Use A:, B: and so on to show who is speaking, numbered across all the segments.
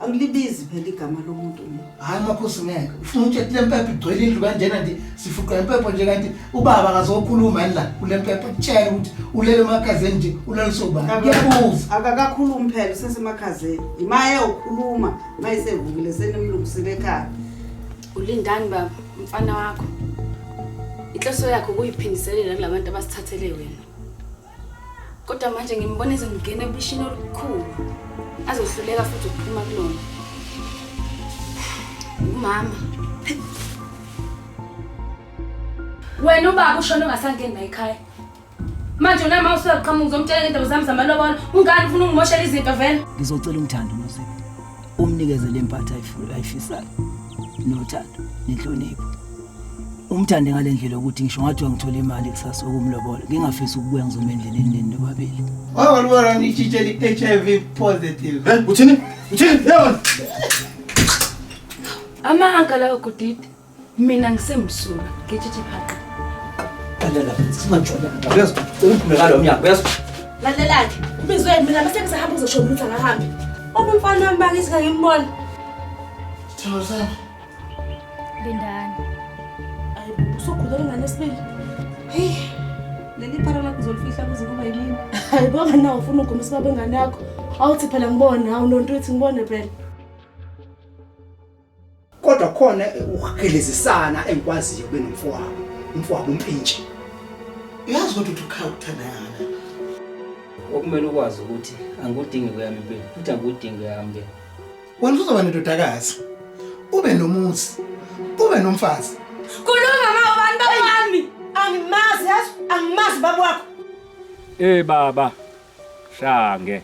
A: Angilibizi phela igama lomuntu mina.
B: Hayi makhosi ngeke. Ufuna utshela le mpepho igcwele indlu kanjena nje sifuqa impepho nje kanti ubaba akazokhuluma yini la kule mpepho kutshela ukuthi ulele emakhazeni nje ulaliswe ubani. Ngiyabuza.
A: Akakakhulumi phela usesemakhazeni. Imaye ukhuluma mayisevukile senimlungisile ekhaya.
C: Ulindani baba, umfana wakho. Inhloso yakho ukuyiphindiselela kulabantu abasithathele wena. Kodwa manje ngimbona ezongena ebishini olukhulu. Azohluleka futhi ukuphuma kulona. Umama. Wena ubaba ushona ungasangeni la ekhaya. Manje wena uma usuyaqhamuka uzomtshela ngendaba zami zamalobolo, ungani ufuna ungimoshela izinto vele?
D: Ngizocela umthando Nozipho. Umnikeze le mpatha ayifisayo. Nothando nenhlonipho. Umthande ngale ndlela yokuthi ngisho ngathi wangithola imali kusasa ukumlobola, ngingafisi ukubuya ngizoma endleleni nini nobabili.
B: Wawalibona nitshitshela i-HIV positive.
E: Eh, uthini? Uthini? Yebo.
C: Amanga lawo Godide. Mina ngisemsulwa, ngitshitshi phaqa.
D: Lalela, singajwayelana. Uyezwa? Cela uphume ngalo mnyango, uyezwa?
F: Lalelani, ubizwe mina bese ngisahamba uzosho ukuthi akahambi. Uma umfana wami bakithi kangimbona.
B: Sithando sami.
C: Lindani.
F: Ayi, usukhulelwe ingane esibili.
G: Hey, leli phara lakho uzolifihla kuze kuba yinini?
F: Hayi bonga nawe ufuna ugomisa ubaba ingane yakho. Awuthi phela ngibone, hawu nontwithi ngibone phela.
H: Kodwa khona ukuhilizisana engikwaziyo benomfowabo, umfowabo uMpintshi.
B: Uyazi kodwa ukuthi ukhaya ukuthanda kangakanani.
D: Okumele ukwazi ukuthi angikudingi kweyami impilo futhi angikudingi kweyami ke.
B: Wena uzoba nendodakazi, ube nomuzi, ube nomfazi.
C: Khuluma ma ubani baba wami?
F: Angimazi yazi, angimazi baba wakho.
I: Eh baba Shange.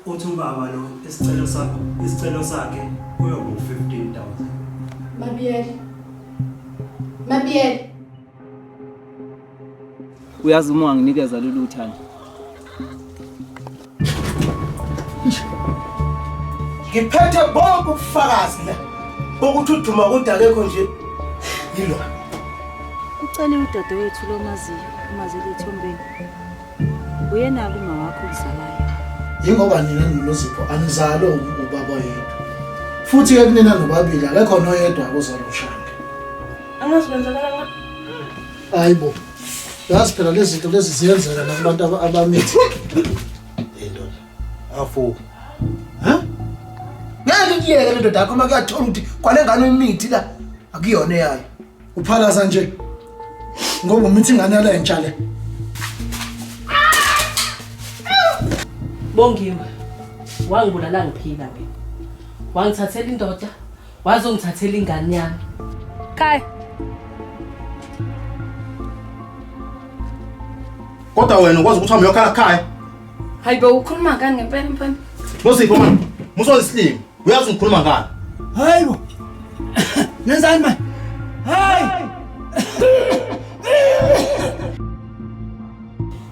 J: Uthi ubaba lo isicelo sakho isicelo sakhe kuyoba u-15000.
F: Mabiyele. Mabiyele.
D: Uyazi uma unganginikeza lolu thando.
B: Ngiphethe bonke ubufakazi la bokuthi uduma kude akekho nje yilo.
G: Ucele udadewethu lo maziyo umazela ethombeni. Uyenake uma wakho okuzalayo.
B: Yingoba nina noNozipho anizalwe ubaba oyedwa. Futhi-ke kunina nobabili akekho noyedwa ozalwa uShange.
F: Angazi kwenzakala nga.
B: Hayi bo. Yazi phela lezi zinto lezi ziyenzeka nakubantu abamithi. Hey ndoda. Afu. Ha? Ngeke kuyeke le ndoda yakho uma kuyathola ukuthi kwale ngane imithi la akuyona eyayo. Uphalaza nje ngoba umithi ingane yale entsha le.
F: Bongiwe, wangibulala ngiphila mina. Wangithathela indoda, wazongithathela ingane yami.
C: Khaya.
E: Kodwa wena ukwazi ukuthi uhambe uyokhala ekhaya.
C: Hayi bo ukhuluma ngani ngempela mfana?
E: Nozipho mama, musoze isilima. Uyazi ngikhuluma ngani?
D: Hayi bo. Nenzani manje? Hayi.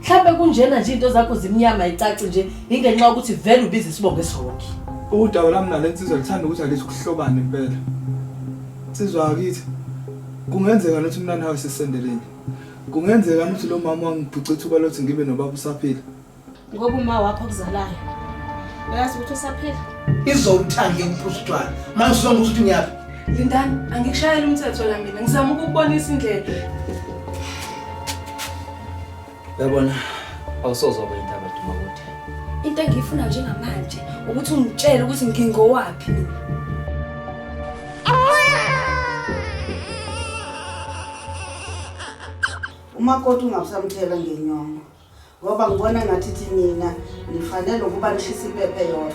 F: Mhlambe kunjena nje into zakho zimnyama icaci nje ingenxa yokuthi vele ubiza isibongo esirongi.
K: Udaba lami nale nsizwa lithanda ukuthi alithi ukuhlobana impela. Nsizwa akithi kungenzeka nokuthi mina nawe sisendeleni. Kungenzeka ukuthi lo mama wangiphuca ithuba lokuthi ngibe nobaba usaphila.
F: Ngoba uma wakho okuzalayo. Uyazi ukuthi usaphila.
B: Izowuthanda ukuphuza utshwala. Manje usonguza ukuthi ngiyaphi?
G: Lindani, angikushayeli umthetho la mina. Ngizama ukukubonisa indlela.
D: Uyabona awusoze waba indaba Dumakude.
C: Into engiyifuna njengamanje ukuthi ungitshele ukuthi ngingowaphi mina.
A: Umakoti ungabusamthela ngenyongo ngoba ngibona ngathi thi nina nifanele ukuba nishise impepho eyodwa.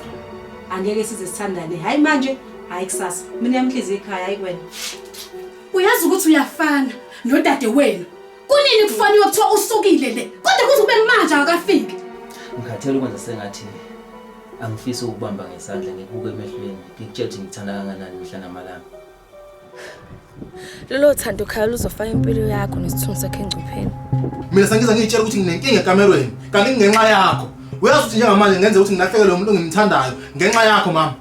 G: Angeke size sithandane. Hayi manje, hayi kusasa. Mina yami inhliziyo ekhaya hayi kuwena.
F: Uyazi ukuthi uyafana nodade wenu. Kunini kufaniwe kuthiwa usukile le kodwa kuze kube manje akafiki.
D: Ngikhathele ukwenza sengathi angifisi ukubamba ngesandla ngikubuke emehlweni ngikutshele ukuthi ngikuthanda kangakanani mihla namalanga.
C: Lolo thando khaya luzofaka impilo yakho nesithunzi sakho engcupheni.
E: Mina sengize ngiyitshela ukuthi nginenkinga ekamerweni kanti kungenxa yakho. Uyazi ukuthi njengamanje ngenze ukuthi ngilahlekelwe umuntu engimthandayo ngenxa yakho mama.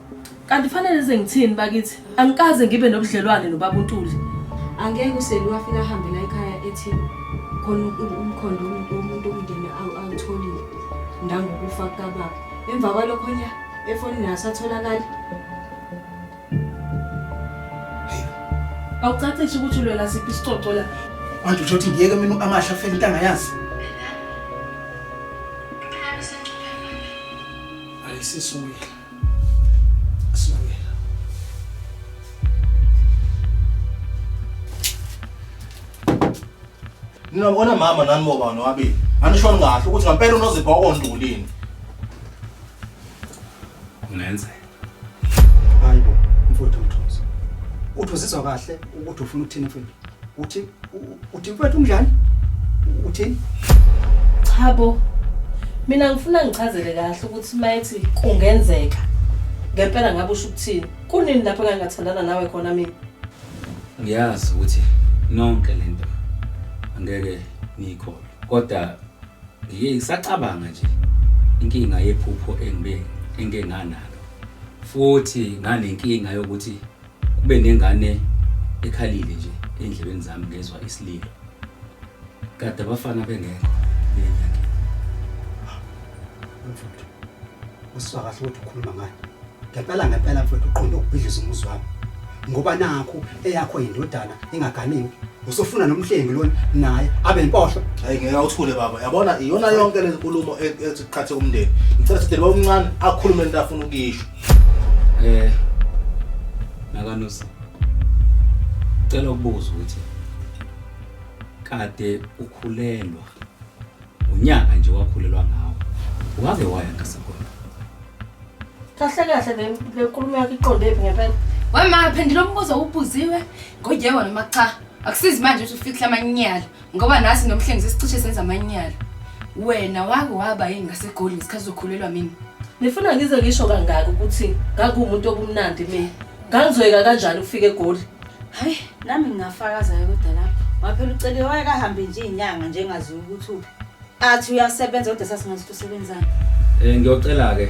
F: Kanti fanele ngize ngithini bakithi? Angikaze ngibe nobudlelwane nobaba uNtuli.
G: Angeke uSelu afike ahambe la ekhaya ethi khona umkhondo womuntu womndeni awutholile ndangokufa kukababa. Emva kwalokho nya efonini akasatholakali.
L: Awucacisi ukuthi ulwela siphi isicoco la.
H: Manje usho ukuthi ngiyeke mina u-Amahle afele into angayazi. Hayi sisubuyela. Sibuyela.
E: Nina mama nani boba nobabili. Anishoni kahle ukuthi ngempela uNozipho wakondulini.
I: Kungenzeka.
H: Hayi bo, mfowethu Mthunzi. Uthi uzizwa kahle ukuthi ufuna ukuthini mfowethu? Uthi uthi mfowethu unjani? Uthini?
L: Cha bo. Mina ngifuna ngichazele kahle ukuthi mayethi kungenzeka. Ngempela ngabe usho ukuthini? Kunini lapho engangathandana nawe khona mina?
I: Ngiyazi ukuthi nonke lento angeke niyikholwe. Kodwa ngiye ngisacabanga nje inkinga yephupho engibe engike nganalo. Futhi nganenkinga yokuthi kube nengane ekhalile nje endlebeni zami ngezwa isililo. Kade abafana bengekho lenyanga.
H: Mfowethu. Usizwa kahle ukuthi ukhuluma ngani. Ngempela ngempela mfowethu uqonde ukubhidliza umuzi wami. Ngoba nakho eyakho indodana ingaganiwe. Usufuna nomhlengi lona naye abe impohlo.
E: Hayi ngeke awuthule baba. Yabona iyona yonke le nkulumo ethi qhathe umndeni. Ngicela sidele baba omncane akhulume into afuna ukuyisho.
I: Nakanusi. Cela ukubuza ukuthi kade ukhulelwa unyaka nje wakhulelwa ngawo. Wake waya ngasekhona.
L: Kahle kahle le nkulumo yakho iqonde phi ngempela?
C: Wema phendula umbuzo ubuziwe ngoyebo noma cha. Akusizi manje ukuthi ufihle amanyala ngoba nasi nomhlengi sesicishe senza amanyala. Wena wake waba yini ngaseGoli ngesikhathi uzokhulelwa mina?
L: Nifuna ngize ngisho kangaka ukuthi ngakuwumuntu obumnandi mina. Ngangizoyeka kanjani ukufika eGoli?
G: Hayi, nami ngingafakaza ke kodwa lapho. Waphela uceliwe wayekahambe nje inyanga nje engaziwa ukuthi uphi. Athi uyasebenza kodwa sasingazi ukuthi usebenzani.
I: Ngiyocela ke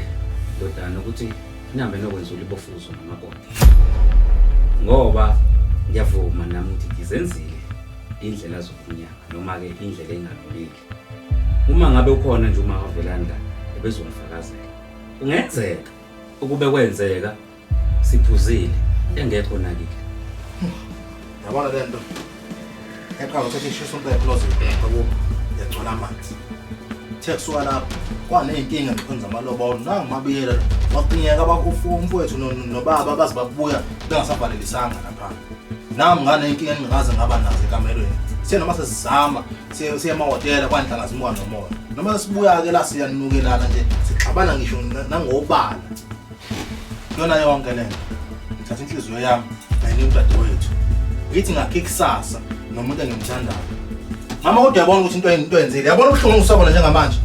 I: ndodana ukuthi nihambe nokwenza ulibofuzo nomakoti. Ngoba ngiyavuma nami ukuthi ngizenzile indlela zokunyanga noma ke indlela engalungile. Uma ngabe ukhona nje uma wavelani la ebezongifakazela. Kungenzeka ukube kwenzeka siphuzile engekho nakile.
E: Yabona le nto. Eqala ukuthi ishisa umpepho loZipho kubo yagcwala amanzi. Uthe kusuka lapho kwaney'nkinga ngikwenza amalobolo nangumabiyela waqinyeka umfowethu nobaba baze babuya bengasavalelisanga lapha. Nami nganey'nkinga engingakaze ngaba nazo ekamelweni. Sithe noma sesizama siye emahhotela kwanhlanga zimuka nomoya. Noma sesibuya-ke la siyanukelana nje sixabana ngisho nangobala. Kuyona yonke le nto ngithatha inhliziyo yami ngayinika udadewethu. Ngithi ngakhe ikusasa nomuntu engimthandayo. Mama kodwa uyabona ukuthi into yenzile. Uyabona ubuhlungu engisabona njengamanje.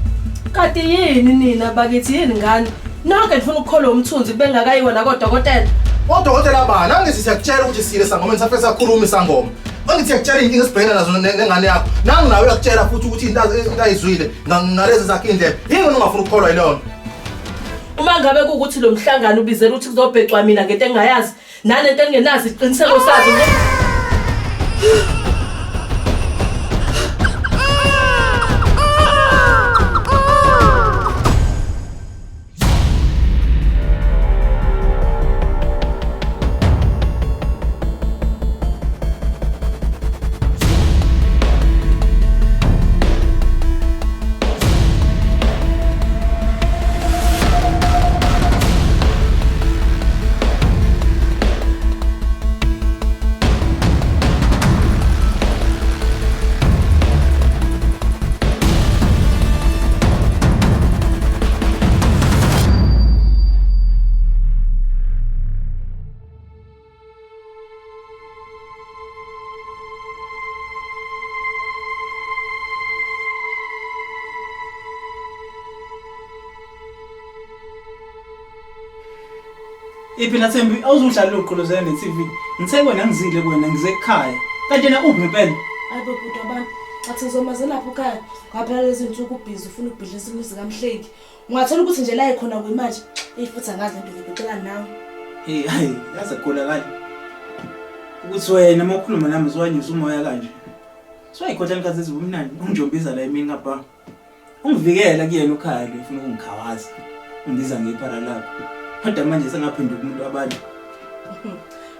L: Kanti yini nina bakithi yini ngani? Nonke nifuna ukukholwa umthunzi bengakayiwa nakodokotela.
E: Odokotela bani? Angithi siyakutshela ukuthi sile sangomeni safike sakhuluma isangoma. Angithi siyakutshela inkinga esibhekene nazo nengane yakho. Nangu nawe uyakutshela futhi ukuthi into ayizwile ngalezi zakhe indlebe. Yini wena ungafuni ukukholwa yileyo nto?
L: Uma ngabe kuwukuthi lo mhlangano ubizela ukuthi kuzobhecwa mina ngento engingayazi nalento engingenazi isiqiniseko sazo.
J: Iphi na Thembi awuzuhlala uqolozela ne-TV. Ngithe kuwena ngizile kuwena ngize ekhaya. Kanti yena uphi ngempela?
L: Hayi bo bhuti wabantu, athi ngizomazela lapho ekhaya. Ngaphela lezi nsuku ubhizi ufuna ukubhidlisa imizi kaMhleki. Ungathola ukuthi nje la ekhona kuyimanje. Eyi futhi angazi lento ngixoxela nawe.
J: Hey hayi yaze kukholakala. Ukuthi wena uma ukhuluma nami uzwanyusa umoya kanje. Siwayikhohlwa inkathi ezibumnandi ungijombiza la emini ngapha. Ungivikela kuyena ukhaya lo ufuna ukungikhawaza. Ungibiza ngephara lakho. Kodwa manje sengaphenduka umuntu wabantu.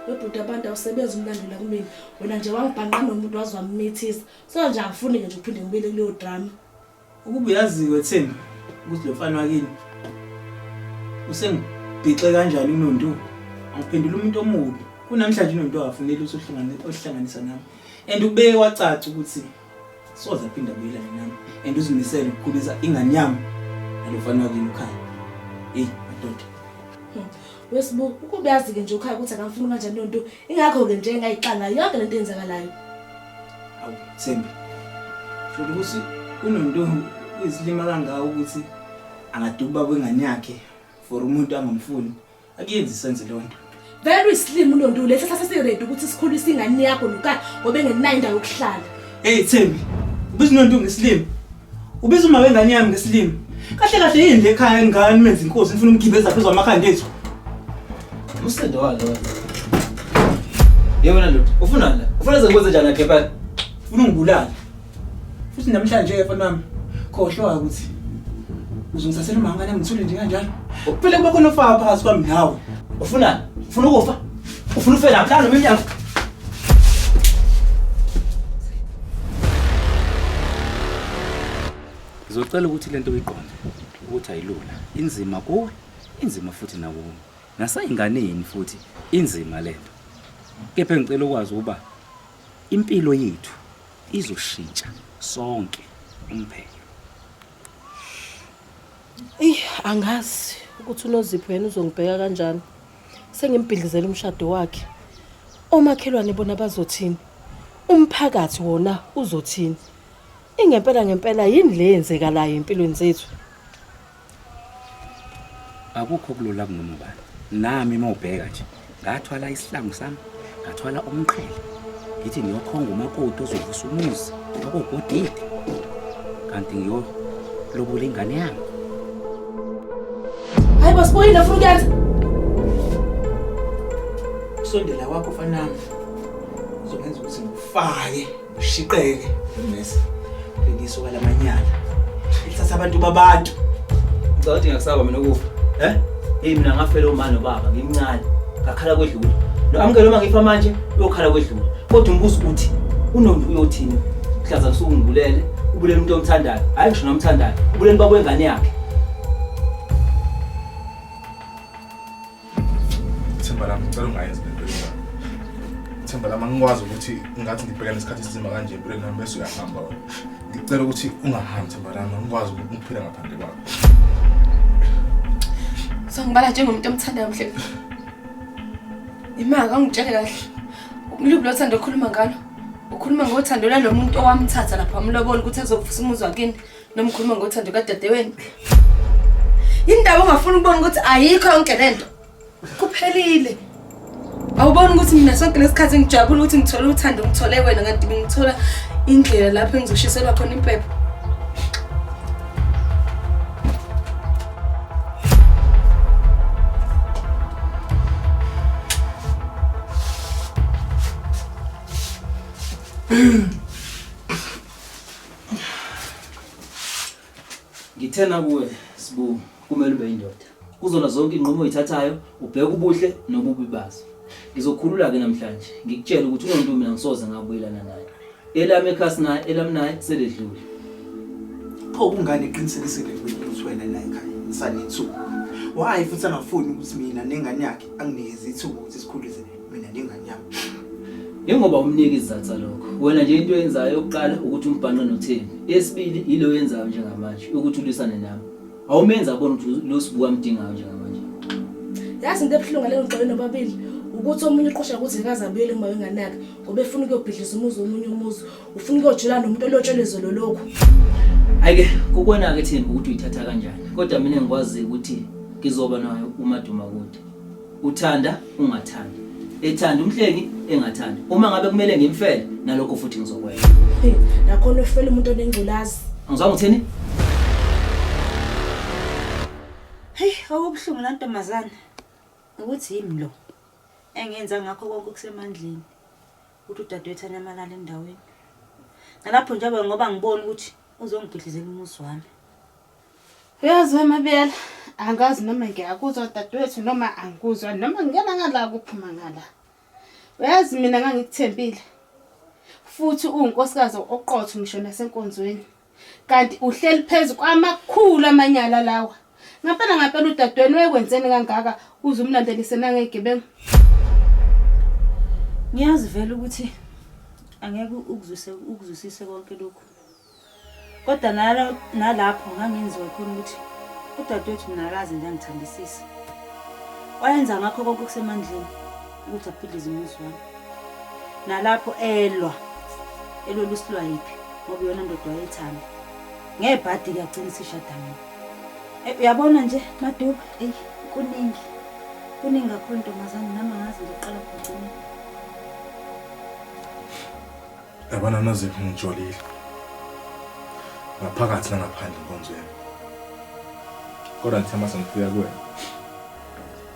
F: Webhuti abantu awusebenzi umlando la kumina. Wena nje wangibhanqa nomuntu waze wamithisa. So nje angifuni nje ukuphinde ngibuyele kuleyo drama.
J: Ukuba uyaziwe Thembi ukuthi lo mfana wakini usengibhixe kanjani kuNontu. Angiphendula umuntu omubi. Kunamhlanje uNontu akafuneli ukuthi uhlangane ohlanganisa nami. And ukubeke kwacaca ukuthi soze aphinde abuyelane nami. And uzimisele ukukhulisa ingane yami nalo mfana wakini ukhaya. Hey madoda.
F: Wesibu, ukuba uyazi-ke nje ukhaya ukuthi akamfuni kanjani Nontu. Ingakho-ke nje engayixanga yonke lento eyenzakalayo.
J: Awu Thembi. Shothi ukuthi uNontu uyisilima kangaka ukuthi angaduba kwengane yakhe for umuntu angamfuni. Akuyenzi senze leyo nto.
F: Vele uyisilima uNontu lesi sasesiredi ukuthi sikhulise ingane yakho noKaya ngoba engenayo indawo yokuhlala.
J: Hey Thembi, ubiza uNontu ngesilima. Ubiza uma wengane yami ngesilima. Kahle kahle yini le ekhaya engane nimenza inkosi nifuna umgibeza phezu kwamakhanda ethu.
D: Umsindo walo wena. Yebo wena ndoda, ufunani la? Ufuna ze ngikwenze njani akhe
J: Ufuna ungibulale. Futhi namhlanje ke mfana wami khohlwa ukuthi uzongithathela umangane ngithule nje kanjalo. Kuphela kuba khona ofaka phakathi kwami nawe.
D: Ufunani? Ufuna ukufa? Ufuna ufe lapha noma emnyango?
I: Ngizocela ukuthi lento uyiqonde ukuthi ayilula. Inzima kuwe, inzima futhi nakuwe. Naseyinganeni futhi inzima lento. Kepha ngicela ukwazi ukuba impilo yethu izoshintsha sonke umphelo.
L: Eyi angazi ukuthi uNozipho yena uzongibheka kanjani. Sengimbhidlizela umshado wakhe. Omakhelwane bona bazothini? Umphakathi wona uzothini? Ingempela ngempela yini le yenzekalayo empilweni zethu?
I: Akukho kulula kunoma ubani. Nami uma ubheka nje ngathwala isihlangu sami, ngathwala umqhele. Ngithi ngiyokhonga umakoti ozovusa umuzi wakogodide. Kanti ngiyolobola ingane yami.
F: Hayi bo sibuyile ufuna ukuyenza.
J: Kusondela kwakho mfana wami. Uzongenza ukuthi ngikufake, ngishiqeke mese. Leliso kalamanyala. Lithatha abantu babantu.
D: Ngicabanga ukuthi ngiyakusaba mina ukufa. Eh? Hey mina ngafela umama nobaba ngimncane. Ngakhala kwedlula. No amukele uma ngifa manje uyokhala kwedlula. Kodwa umbuzo uthi uNondu uyothini? Mhlaza kusuku ngibulele, ubulele umuntu omthandayo. Hayi ngisho nomthandayo. Ubulele ubaba wengane yakhe.
E: Themba lami ngicela ungayenzi lento yona. Themba lami angikwazi ukuthi ngathi ngibhekane nesikhathi esinzima kanje empilweni yami bese uyahamba wena. Ngicela ukuthi ungahambi Themba lami angikwazi ukuphila ngaphandle kwakho.
C: Songibala njengomuntu omthandayo mhle. Imaka ungitshele kahle. Uluphi lo thando okhuluma ngalo? Ukhuluma ngothando lalo muntu owamthatha lapha wamlobola ukuthi azovusa umuzi wakini noma ukhuluma ngothando kadadewenu? Yindaba ongafuni ukubona ukuthi ayikho yonke lento. Kuphelile. Awuboni ukuthi mina sonke lesikhathi ngijabula ukuthi ngithole uthando ngithole wena kanti bengithola indlela lapho engizoshiselwa khona impepho.
D: Ngithena kuwe Sibu kumele ube indoda. Kuzona zonke inqumo oyithathayo ubheke ubuhle nobubi bazo. Ngizokhulula ke namhlanje ngikutshele ukuthi unontu mina ngisoze ngabuyelana naye. Elami ekhasi naye elami naye seledlule.
J: Pho kungani eqinisekisile kuwena ukuthi wena la ekhaya nisanethuba? Why futhi angafuni ukuthi mina nengane yakhe anginikeze ithuba ukuthi sikhulise mina nengane yami?
D: Njengoba umnika isizathu salokho, wena nje into oyenzayo yokuqala ukuthi umbhanqe noThembi. Eyesibili yile oyenzayo njengamanje ukuthi ulwisane nami. Awumenzi abone ukuthi lo Sibu amdingayo njengamanje.
F: Yazi into ebuhlungu ngale ngixoxe nobabili ukuthi omunye uqhosha ukuthi akaze abuyele kuma wengane yakhe ngoba efuna ukuyobhidliza umuzi womunye umuzi ufuna ukuyojula nomuntu olotshelwe izolo lokhu.
D: Hhayi-ke kukuwena-ke Thembi ukuthi uyithatha kanjani kodwa mina engikwaziyo ukuthi ngizoba nayo uMadumakude. Uthanda ungathandi. Ethanda umhlengi engathandi. Uma ngabe kumele ngimfele nalokho futhi ngizokwenza.
F: Hey, nakhona ufela umuntu onengculazi.
D: Angizwanga uthini?
G: Hey, okubuhlungu la ntombazane ukuthi yimi lo engenza ngakho konke okusemandleni ukuthi udadewethu anyamalale endaweni. Nalapho njengoba ngoba ngibona ukuthi uzongibhidlizela umuzi wami.
M: Uyazi wemabiyela, angazi noma ngiyakuzwa dadewethu noma angikuzwa noma ngingena ngala kuphuma ngala. Uyazi mina ngangikuthembile. Futhi uwunkosikazi oqotho ngisho nasenkonzweni. Kanti uhleli phezu kwamakhulu amanyala lawa. Ngampela ngampela udadewenu wayekwenzeni kangaka uze umlandelise nangegebengu?
G: Ngiyazi vele ukuthi angeke ukuzwise ukuzwisise konke lokhu. Kodwa nalapho ngangenziwa khona ukuthi udadewethu mina akaze nje angithandisise. Wayenza ngakho konke okusemandleni ukuthi abhidlize umuzi wami. Nalapho elwa elwela usilwa yiphi ngoba iyona ndoda wayethanda. Ngebhadi-ke agcina isishada mina. Eh, uyabona nje Maduba, eyi kuningi. Kuningi kakhulu ntombazane nami angazi nje uqala ngigcine.
E: Yabona Nozipho ngijolile. Ngaphakathi nangaphandle enkonzweni. Kodwa ngithe mase ngifika kuwena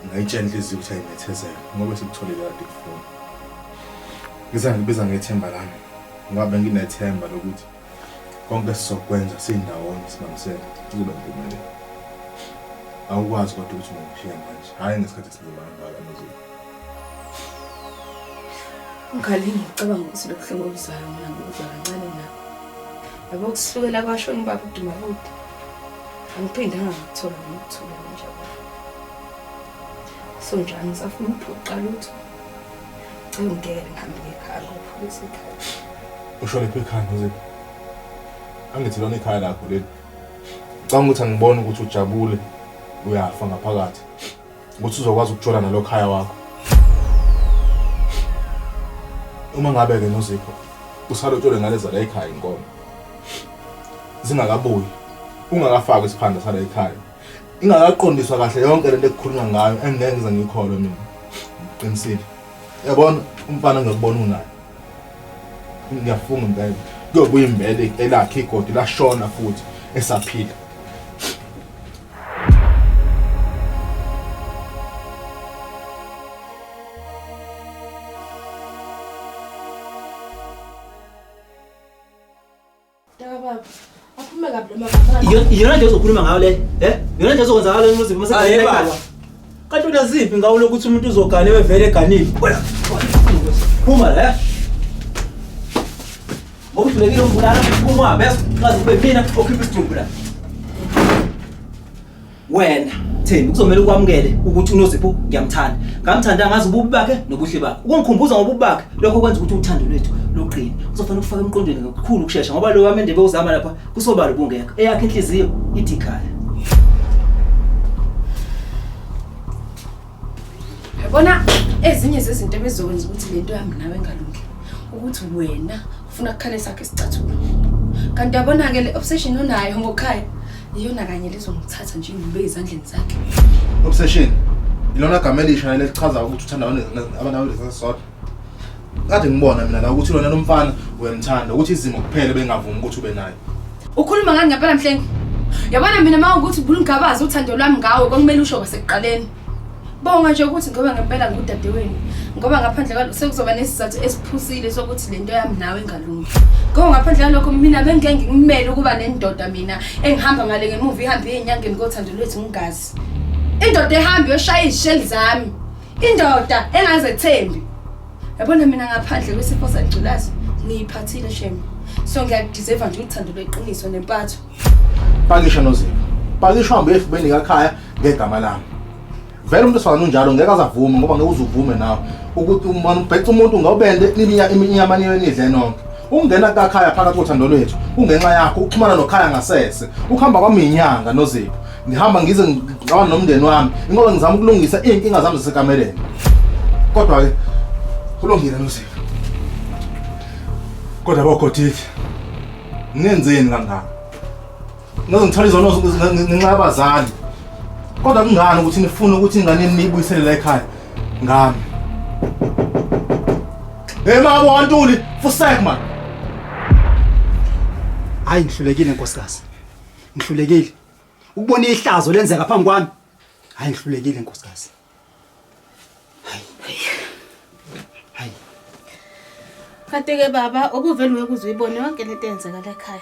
E: ngayitshela inhliziyo ukuthi ayinethezeke ngoba sikutholile kade kufuna. Ngiza ngibiza ngethemba lami ngoba benginethemba lokuthi konke esizokwenza sindawonye sibambisene kuzoba impumelelo. Awukwazi kodwa ukuthi ungangishiya manje, hhayi ngesikhathi esinzima kangaka Nozipho.
C: Ungalingi ucabanga ukuthi lo buhlungu obuzwayo mina ngikuzwa kancane nabo. Yabo kusukela kwashona ubaba uDumakude. Angiphindanga ngakuthola nokuthula nenjabulo. So nje angisafuna ukuphuca lutho. Cela ungiyekele ngihambe ngekhaya ngophulisa ikhaya.
E: Usho lephi ikhaya Nozipho? Angithi lona ikhaya lakho leli. Ngicabanga ukuthi angiboni ukuthi ujabule uyafa ngaphakathi. Ukuthi uzokwazi ukujola nalo khaya wakho. Uma ngabe ke Nozipho usalotshole ngaleza la ekhaya inkomo. Zingakabuyi. Ungakafaki isiphanda sala ekhaya. Ingakaqondiswa kahle yonke lento ekukhulunywa ngayo engeke ngize ngiyikholwe mina. Ngiqinisile. Yabona umfana ngiyakubona unaye. Ngiyafunga impela. Kuyobuya imbele elakhe igodi lashona futhi esaphila.
J: Iyona nto ozokhuluma ngayo le, eh? Iyona nto ezokwenzakala emuzini uma
N: Hayi baba. Kanti unaziphi ngawo lokuthi umuntu uzogana evele eganile?
J: Phuma la. Eh? Ngoba uhlulekile umbulala, phuma bese ngaze kube mina okhipha isidumbu la. Wena Thembi kuzomela ukwamukele ukuthi uNozipho ngiyamthanda. Ngamthanda ngazi ububi bakhe nobuhle bakhe. Ukungikhumbuza ngobubi bakhe lokho kwenza ukuthi uthando lwethu luqine. Kuzofanele ukufaka emqondweni ngokukhulu ukushesha ngoba lo wami endebe uzama lapha kusobala ubungekho. Eyakhe inhliziyo ithi ikhaya.
C: Yabona ezinye zezinto ebezokwenza ukuthi lento yami nawe ingalungi ukuthi wena ufuna kukhale sakhe isicathulo. Kanti yabona ke le obsession onayo ngokhaya iyona kanye lezongithatha nje ngibeke ezandleni zakhe.
E: Obsession. Ilona gama elisha lelichaza ukuthi uthanda abantu abalesasodwa. Kade ngibona mina la ukuthi lona lomfana uyamthanda ukuthi izimo kuphela bengavumi ukuthi ube naye.
C: Ukhuluma ngani ngempela Mhlengi? Yabona mina uma ukuthi ubulungabazi uthando lwami ngawe kwakumele usho kwasekuqaleni. Bonga nje ukuthi ngoba ngempela ngudadewenu. Ngoba ngaphandle kwalo sekuzoba nesizathu esiphusile sokuthi lento yami nawe ingalungi. Ngoba ngaphandle kwalokho mina bengeke ngikumele ukuba nendoda mina engihamba ngale ngemuva ihambe iyenyangeni kothando lwethu ngingazi. Indoda ehamba iyoshaya izisheli zami. Indoda engazethembi. Yabona mina ngaphandle kwesifo sengculazi ngiyiphathile shem. So ngiyakudeserve nje uthando lweqiniso nempatho.
E: Pakisha Nozipho. Pakisha uhambe efubeni kakhaya ngegama lami. Vele umuntu osifazane unjalo ngeke azavume ngoba ngeke uzuvume nawe ukuthi umane ubheca umuntu ngobende nilinya iminyama niyo nidle nonke. Ungena kakhaya phakathi kothando lwethu kungenxa yakho uxhumana nokhaya ngasese. Ukuhamba kwami inyanga Nozipho. Ngihamba ngize ngixabana nomndeni wami ingoba ngizama ukulungisa izinkinga zami zasekamereni. Kodwa ke kulungile Nozipho. Kodwa bogodiki ngenzeni kangaka? Ngaze ngithole izono ngenxa yabazali. Kodwa kungani ukuthi nifune ukuthi ingane niyibuyisele la ekhaya ngami? Hey mabo wantuli, fusek man.
H: Hayi ngihlulekile nkosikazi. Ngihlulekile. Ukubona ihlazo lenzeka phambi kwami. Hayi ngihlulekile nkosikazi.
M: Kanti-ke baba ubuvele uyeke uze uyibone yonke lento eyenzekala ekhaya.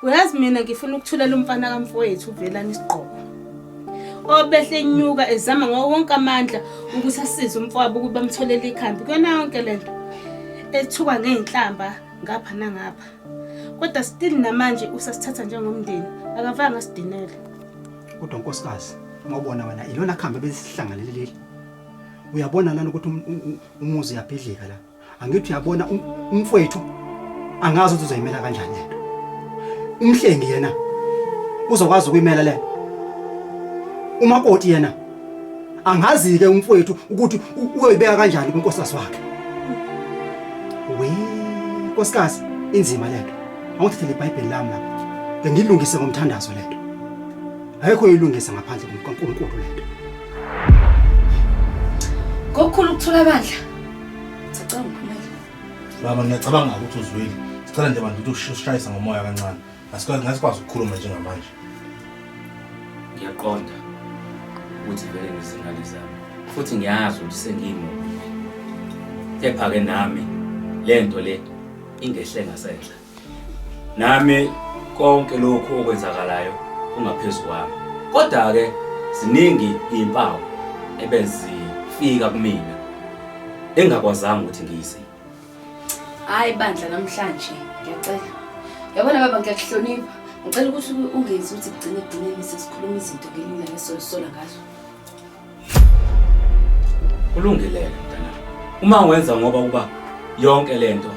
M: Uyazi mina ngifuna ukuthulela umfana kamfowethu uVelani isigqoko. Obehle enyuka ezama ngawo wonke amandla ukuthi asize umfowabo ukuthi bamtholele ikhambi kuyona yonke lento. Ethuka ngey'nhlamba ngapha nangapha. Kodwa still namanje usasithatha njengomndeni, akavanga asidinele.
H: Kodwa nkosikazi, uma ubona wena ilona khambi ebesihlanganele leli. Uyabona lana ukuthi umuzi uyabhidlika la. Angithi uyabona umfowethu angazi ukuthi uzoyimela kanjani lento. Umhlengi yena uzokwazi ukuyimela lento. Umakoti yena angazi-ke umfowethu ukuthi uyoyibeka kanjani kunkosikazi wakhe. We nkosikazi inzima lento. Awuthathele iBhayibheli lami lapha. Ngilungise ngomthandazo lento. Ayikho oyilungisa ngaphandle kukaNkulunkulu lento.
C: Ngokukhulu ukuthula bandla. Sicela ngiphumele.
E: Baba ngiyacabanga ukuthi uzwile. Sicela nje bantu ukuthi usishayise ngomoya kancane. Asikwazi ngasikwazi ukukhuluma njengamanje.
I: Ngiyaqonda ukuthi vele ngizingane zami futhi ngiyazi ukuthi sengiyimubi. Kepha-ke nami le nto le ingehle ngasenhla. Nami konke lokhu okwenzakalayo kungaphezu kwami. Kodwa-ke ziningi iy'mpawu ebezifika kumina engingakwazanga ukuthi ngiyiziphe.
C: Hayi bandla namhlanje ngiyacela. Yabona baba ngiyakuhlonipha. Ngicela ukuthi ungenzi ukuthi kugcine ekugcineni sesikhuluma izinto ngelinye ilanga esizozisola ngazo.
I: Kulungile-ke mntanami. Uma wenza ngoba uba yonke lento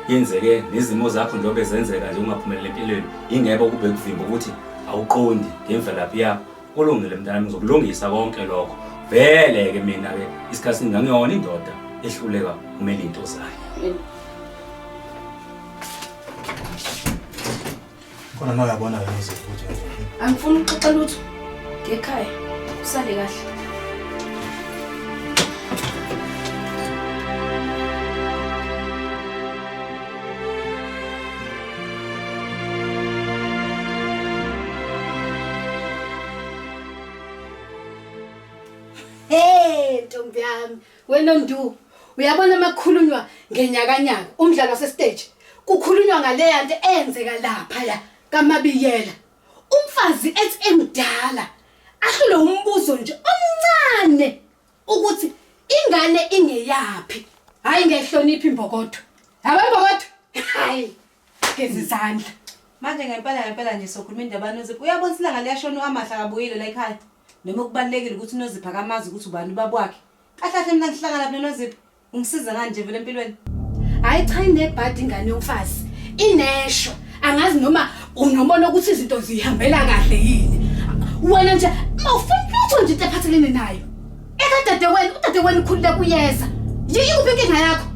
I: yenzeke nezimo zakho njengoba zenzeka nje ungaphumeleli empilweni ingeke kube kuvimba ukuthi awuqondi ngemvelaphi yakho. Kulungile mntanami ngizokulungisa konke lokho. Vele-ke mina-ke isikhathi esiningi angiyona indoda ehluleka kumele into zayo.
E: Khona nawe uyabona ke nozipho ukuthi wenzeni.
C: Angifuni ukuxoxa lutho. Ngekhaya. Usale kahle. Hey ntombi yami, wena Ndu, uyabona makukhulunywa ngenyakanyaka umdlalo wasestage, kukhulunywa ngaleya nto eyenzeka lapha ya kaMabiyela. Umfazi ethi emdala ahlulwe umbuzo nje omncane ukuthi ingane ingeyaphi. Hayi ngehlonipha imbokodo. Yabo imbokodo? Hayi. Geza izandla.
G: Manje ngempela ngempela nje sokhuluma indaba kaNozipho. Uyabona ukuthi ilanga liyashona u-Amahle akabuyile la ekhaya. Noma kubalulekile ukuthi uNozipho akamazi ukuthi ubani ubaba wakhe. Kahle kahle mina ngihlangana phi noNozipho? Ungisiza ngani nje vele empilweni?
M: Hayi cha inebhadi ingane yomfazi. Inesho. Angazi noma unomona ukuthi izinto zihambela kahle yini. Wena nje mawufuna lutho nje into ephathelene nayo. Ekadadewenu, udadewenu ukhululeka uyeza. Yikuphi inkinga yakho?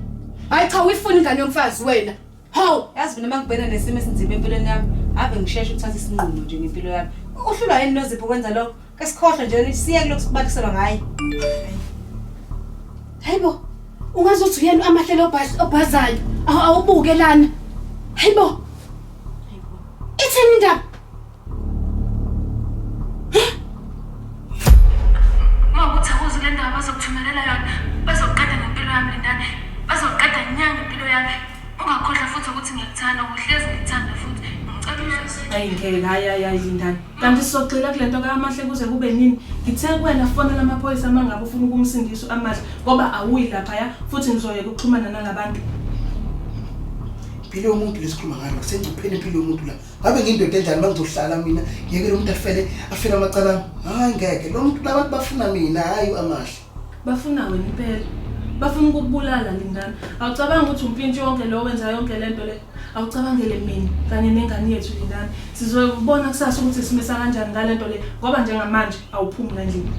M: Hayi cha uyifuna ingane yomfazi wena.
G: Hawu, yazi mina mangibhekene nesimo esinzima empilweni yami, ave ngisheshe ukuthatha isinqumo nje ngempilo yami. Uhlulwa yini Nozipho ukwenza lokho? Ke sikhohlwe nje siye kulokhu sikubaliselwa ngaye.
M: Hayibo, ungaze uthi uyena amahlelo obhazayo, awubuke lana. Hayibo. Ithini indaba?
F: Uma ukuthi awuzi kule ndaba bazokuthumelela yona, bazokuqeda ngempilo yami Lindani. Bazokuqeda nya ngempilo yami. Ungakhohlwa futhi ukuthi ngiyakuthanda, ngihlezi ngikuthanda futhi. Ngicela uzwe.
L: Hayi ngeke, hayi hayi hayi Lindani. Kanti sizogxila kule nto ka-Amahle kuze kube nini? Ngithe kuwena fonela amaphoyisa uma ngabe ufuna ukumsindisa u-Amahle ngoba awuyi laphaya futhi ngizoyeka ukuxhumana nalabantu.
B: Impilo yomuntu lesikhuluma ngayo kusengcupheni impilo yomuntu la. Ngabe ngiyindoda enjani uma ngizohlala mina ngiyeke lo muntu afele afele amacala ami. Hayi ngeke lo muntu labantu bafuna mina hayi u-Amahle.
L: Bafuna wena impela. Bafuna ukukubulala Lindani. Awucabangi ukuthi umpintshi wonke lo wenza yonke lento le. Awucabangele mina kanye nengane yethu Lindani. Sizobona kusasa ukuthi simisa kanjani ngalento le ngoba njengamanje awuphumi la endlini.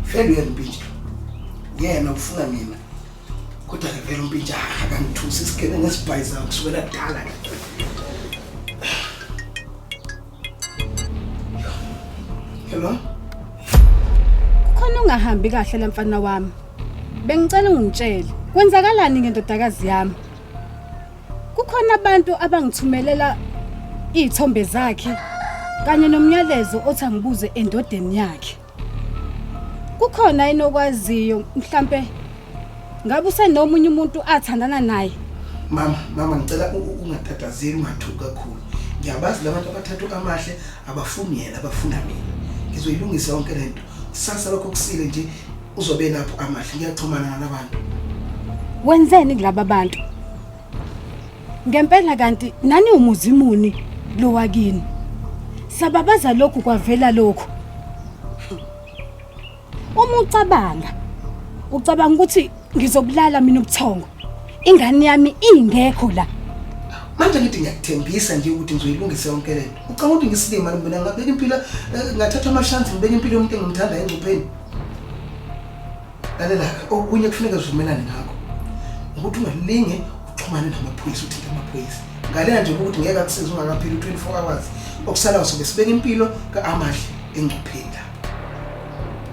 B: Vele uyena umpintshi lo. Yena ufuna mina. Kodwa ke vele umpintshi akangithusi isigebengu esibhayizayo kusukela kudala. Hello?
M: Kukhona ungahambi kahle la mfana wami. Bengicela ungitshele, kwenzakalani ngendodakazi yami? Kukhona abantu abangithumelela izithombe zakhe kanye nomyalezo othi angibuze endodeni yakhe. Kukhona yini okwaziyo mhlampe ngabe usenomunye umuntu athandana naye?
B: Mama, mama ngicela ungatatazeli ungathuki kakhulu. Ngiyabazi labantu abathathu amahle abafuni yena bafuna mina. Ngizoyilungisa yonke lento. Kusasa lokho kusile nje uzobe lapho Amahle, ngiyaxhumana nalabantu.
M: Wenzeni kulaba bantu? Ngempela kanti nani umuzi muni lo wakini? Sababaza lokhu kwavela lokhu. Uma ucabanga ucabanga ukuthi ngizobulala mina ubuthongo. Ingane yami ingekho la.
B: Manje ngithi ngiyakuthembisa nje ukuthi ngizoyilungisa yonke lento. Ucabanga ukuthi ngisilima mina ngabeka impilo ngathatha amashansi ngibeka impilo yomuntu engimthanda engcupheni. Lalela okunye kufuneka sivumelane ngakho. Ukuthi ungalinge uxhumane namaphoyisa uthinte amaphoyisa. Ngalena nje ukuthi ngeke akusize ungakapheli u24 hours. Okusalayo sobe sibeka impilo kaAmahle engcupheni la.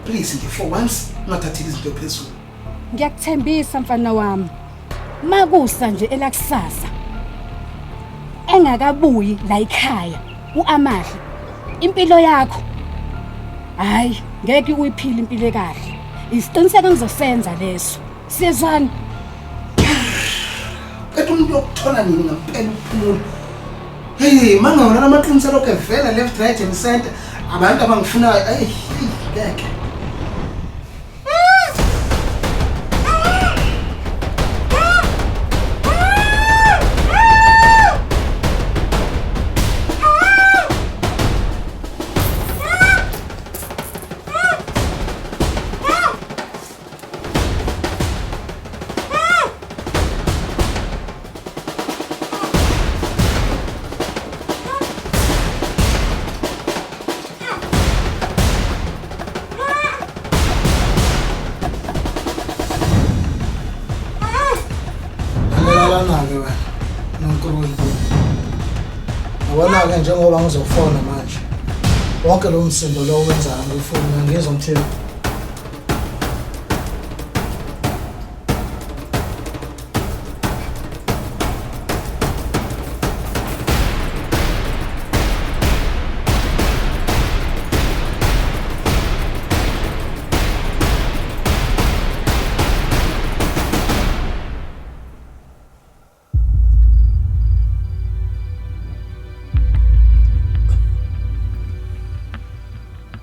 B: Please nje for once ungathatheli izinto phezulu.
M: Ngiyakuthembisa mfana wami. Makusa nje elakusasa. Engakabuyi la ekhaya uAmahle. Impilo yakho. Hayi, ngeke uyiphile impilo ekahle. Isiqiniseko engizosenza leso. Siyezwana.
B: Kanti umuntu uyokuthola nini ngempela ukuphumula? Hey, mangawona lamaqiniso lokho evela left right and center. Abantu abangifunayo, hey, ngeke. Lalelana-ke wena noNkulunkulu. Yabona-ke njengoba ngizofona manje. Wonke lo msindo lo owenzayo ngifuni ngizwa ngithini.